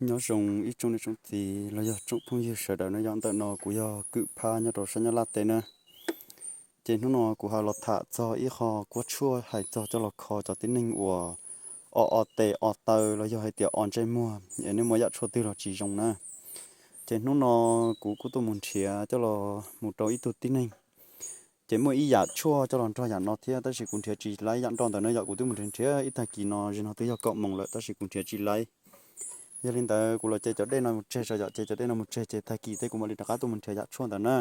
Nyob zoo ib tsoom niam tsoom txiv los yog tsoom phooj ywg sawv daws no, yog ntawm no kuv yog Kwm Phab nyob rau sab Nyab Laj teb na. Ces hnub no kuv ho los tham txog ib qho kuab tshuaj hais txog coj los kho cov tib neeg uas o o tes o taw los yog hais tias o ntsej muag es nej muaj yam tshuaj twg los tsis zoo na. Ces hnub no kuv kuj tuaj mus nrhiav coj los mus rau ib tug tib neeg, ces muaj ib yam tshuaj coj los nrog yam no thiab, tab sis kuv nrhiav tsis laib yam nroj ntawd na yom. Kuv twb mus nrhiav nrhiav ib tag kis no, zim no twb yog kaum moos lawm tab sis kuv nrhiav tsis laib. Yog li ntawd kuv los ce cov dej no mus tseg tso yom, ce cov dej no mus tseg ces tag kis tej kuv mam li rov qab tuaj mus nrhiav yam tshuaj ntawd na.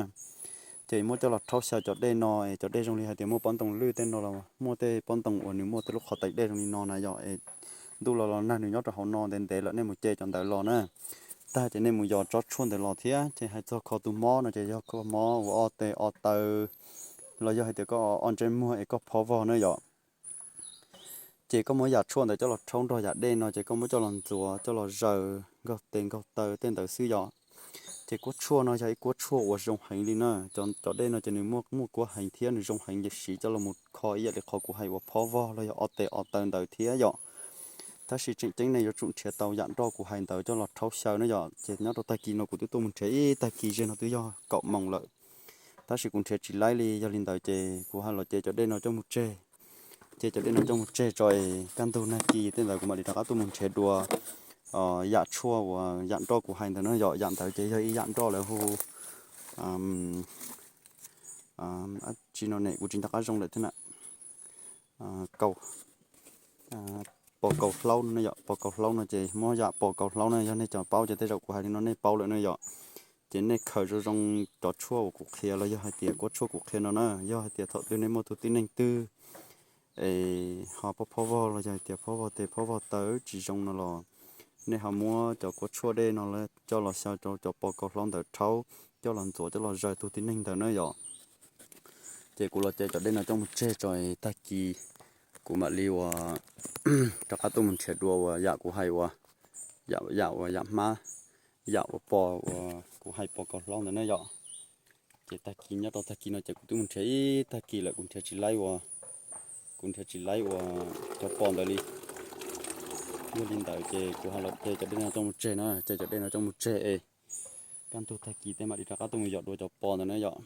Ces muab coj los rhaub xyaw cov dej no, cov dej zoo li hais tias muaj pob ntoo lwj tej no los muaj tej pob ntoo uas nws muaj tej lub qhov tais dej zoo li no na yom, es ntuj los los nag nws nyob rau hauv no ntev ntev lawm, nej mus ce cov ntawd los na. Tag ces nej mus yos tsob tshuaj ntawd los thiab. Ces hais txog kho tus mob no ces yog kho mob uas o tes o taw los yog hais tias koj o ntsej muag es koj phob vog na yom. Ces koj muab yam tshuaj ntawd coj los rhaub nrog yam dej no ces koj muab coj los ntxuav coj los zaws nkaug tes nkaug taw tej ntawd xwb yom. Ces kuab tshuaj no yog ib kuab tshuaj uas zoo heev li na. Cov dej no ces nws muaj muaj kuab heev thiab nws zoo heev, ces siv coj los mus kho ib yam li qhov kuv hais uas phob vog los yog o tes o taw ntawd thiab yom. Tab sis tseem ceeb nej yuav tsum nrhiav tau yam nroj kuv hais ntawd coj los rhaub xyaw na yom. Ces nyob rau tag kis no kuv twb tuaj mus nrhiav ib tag kis, zim no twb yog kaum moos lawm, tab sis kuv nrhiav tsis laib li. Yog li ntawd ces kuv ho los ce cov dej no coj mus tseg. Ce cov dej no coj mus tseg tso es kaj ntug nag kis tej ntawd kuv mam li rov qab tuaj mus nrhiav dua yam tshuaj uas yam nroj kuv hais ntawd na yom. Yam ntawd ces yog ib yam nroj lawv hu, tsis no ne kuv tsis nco qab zoo lawm thiab na. Pos kaus hlaub no yom, pos kaus hlaub no ces muab yam pos kaus hlaub na, yog nej cov paub ces tej zaum kuv hais li no nej paub lawm na yom. Ces nej khaws zoo zoo cov tshuaj uas kuv qhia los yog hais tias kuab tshuaj kuv qhia no na, yog hais tias thaum twg nej muaj tus tib neeg twg es ho phob phob vog los yog hais tias phob vog tes phob vog taw tsis zoo no los nej ho muab cov kuab tshuaj dej no coj los xyaw rau cov pos kaus hlaub ntawd rhaub coj los ntxuav coj los zaws tus tib neeg ntawd na yom. Ces kuv los ce cov dej no coj mus tseg tso, tag kis kuv mam li uas rov qab tuaj mus nrhiav dua uas yam kuv hais uas yam uas yam hmab, yam uas pos uas kuv hais pos kaus hlaub ntawd na yom. Ces tag kis nyob rau tag kis no ces kuv twb mus nrhiav ib tag kis lawm kuv nrhiav tsis laib uas, kuv nrhiav tsis laib uas cov pos ntawd li. Yog li ntawd ces kuv ho los ce cov dej no coj mus tseg na, ce cov dej no coj mus tseg es kaj ntug tag kis tej mam li rov qab tuaj mus yos dua cov pos ntawd na yom.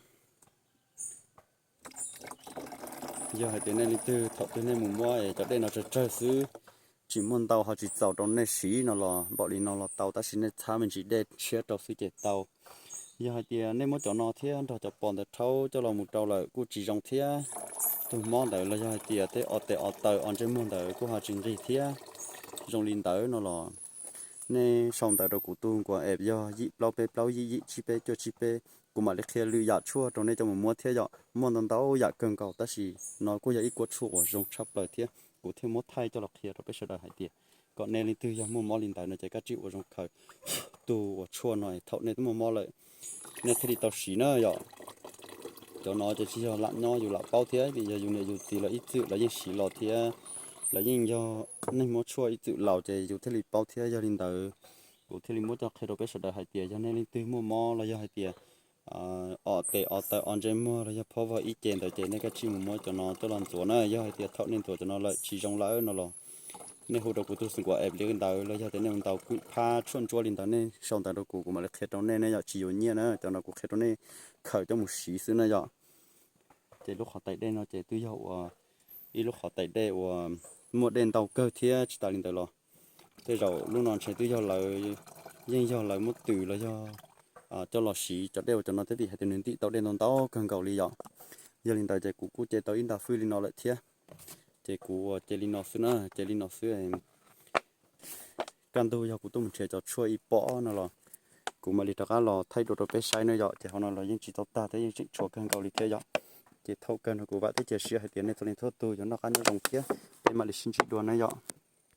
Yog hais tias nej leej twg thaum twg nej mus muab es cov dej no tsawg tsawg xwb, tsis muaj ntau ho tsis txaus rau nej siv no los npaum li no los tau, tab sis nej txhab me ntsis dej tshiab rau xwb ces tau. Yog hais tias nej muab cov no thiab nrog cov pos ntawd rhaub coj los mus rau lawm kuj tsis zoo thiab. Tus mob ntawd los yog hais tias tej o tes o taw o ntsej muag ntawd kuj ho tsis nqig thiab. Zoo li ntawd no los nej sau ntawv rau kuv tus nkuas app yog yim plaub peb plaub yim yim tsib peb cuaj tsib peb, kuv mam li qhia lwm yam tshuaj rau nej coj mus muab thiab yom. Muaj ntau ntau yam kawg nkaus tab sis no kuj yog ib kuab tshuaj uas zoo tshaj plaws thiab kuv thiaj muab thaij coj los qhia rau peb sawv daws hais tias kom nej leej twg yog muaj mob li ntawd no ces kav tsij ua zoo khaws tus uas tshuaj no thaum nej twb muaj mob lawm nej thiaj li tau siv na yom. Cov no ces tsis yog lam nyob yus lam paub thiab, vim yog yus niam yus txiv los ib txwm los yeej siv los thiab, los yeej yog neeg muab tshuaj ib txwm laus ces yus thiaj li paub thiab. Yog li ntawd kuv thiaj li muab coj qhia rau peb sawv daws hais tias yog nej leej twg muaj mob los yog hais tias o tes o taw o ntsej muag los yog phob vog ib ce ntawd ces nej kav tsij mus muab cov no coj los ntxuav na. Yog hais tias thaum nej ntxuav cov no lawm tsis zoo lawm no los nej hu rau kuv tus xeem nkuas app li ntawd los yog tias nej mus ntaus Kwm Phab tshuaj ntsuab li ntawd nej sau ntawv rau kuv, kuv mam li qhia rau nej ne yom, tsis yuav nyiaj na. Cov no kuv qhia rau nej khaws coj mus siv xwb na yom. Ces lub qhov tais dej no ces twb yog uas ib lub qhov tais dej uas muaj dej ntau kawg thiab tsis tas li ntawd los tej zaum lub no ntshe twb yog lawv, yeej yog lawv muab twm los yog coj los siv cov dej uas cov no thiab vim hais tias nws ntim tau dej ntau ntau kawg nkaus li yom. Yog li ntawd ces kuv kuj ce tau ib nta fwj li no lawm thiab. Ces kuv ua ce li no xwb na, ce li no xwb. Kaj ntug yog kuv tuaj mus nrhiav cov tshuaj ib pob no los kuv mam li rov qab los thaij dua rau peb saib na yom. Ces hauv no los yeej tsis tau tag thiab yeej tseem tshuav kawg nkaus li thiab yom. Ces thaum kawg no kuv vam thiab cia siab hais tias nej txhua leej txhua tus yuav noj qab nyob zoo thiab peb mam li sib ntsib dua na yom.